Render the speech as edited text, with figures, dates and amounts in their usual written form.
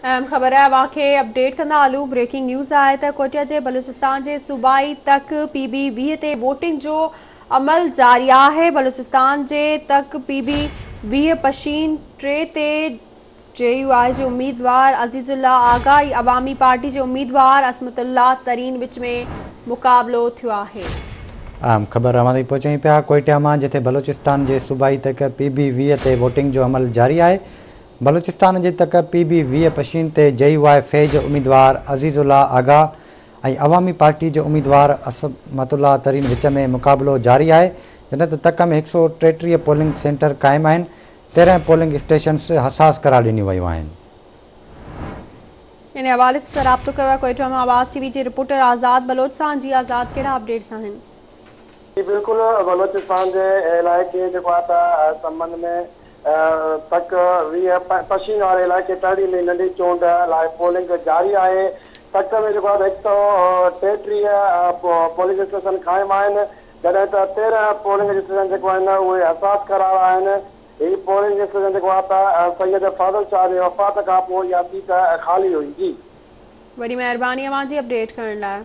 اهم خبر اوهان کي اپڊيٽ ڪندا هلون بريڪنگ نيوز آهي ته ڪوئٽيا جي بلوچستان جي صوبائي تڪ پي بي 20 تي ووٽنگ جو عمل جاري آهي بلوچستان جي تڪ پي بي 20 پشين 3 تي جي يو آء جي اميدوار عزيز الله آغا ۽ عوامي پارٽي جي اميدوار عصمت الله ترين وچ ۾ مقابلو ٿيو آهي. اهم خبر اوهان تائين پهچايون پيا ڪوئٽيا مان جتي بلوچستان جي صوبائي تڪ پي بي 20 تي ووٽنگ جو عمل جاري آهي بلوچستان جي تڪ پي بي 20 پشين تي جي يو آء ف جي اميدوار عزيز الله آغا ۽ عوامي پارٽي جي اميدوار عصمت الله ترين وچ ۾ مقابلو جاري آهي جڏهن ته تڪ ۾ 133 پولنگ سينٽر قائم آهن 13 پولنگ اسٽيشنز حساس قرار ڏنيون ويون آهن. ان حوالي سان رابطو ڪيو آهي ڪوئيٽا مان آواز ٽي وي جي رپورٽر آزاد بلوچ سان جي آزاد ڪهڙا اپڊيٽس آهن؟ جي بلڪل بلوچستان جي علائقي جيڪو آهي ته سمن ۾ تڪ 20 پشين واري علائقي ٽهڙي ۾ ننڍي چونڊ لاء پولنگ جاري آهي تڪ ۾ جيڪو آهي ته 133 پولنگ اسٽيشن قائم آهن جڏهن ته 13 پولنگ اسٽيشن جيڪو آهن اهي حساس قرار آهن هي پولنگ اسٽيشن جيڪو آهي ته سيد فاضل شاهه جي وفات کان پوء اها سيٽ خالي هئي جي. وڏي مهرباني اوهان جي اپڊيٽ ڪرڻ لاء.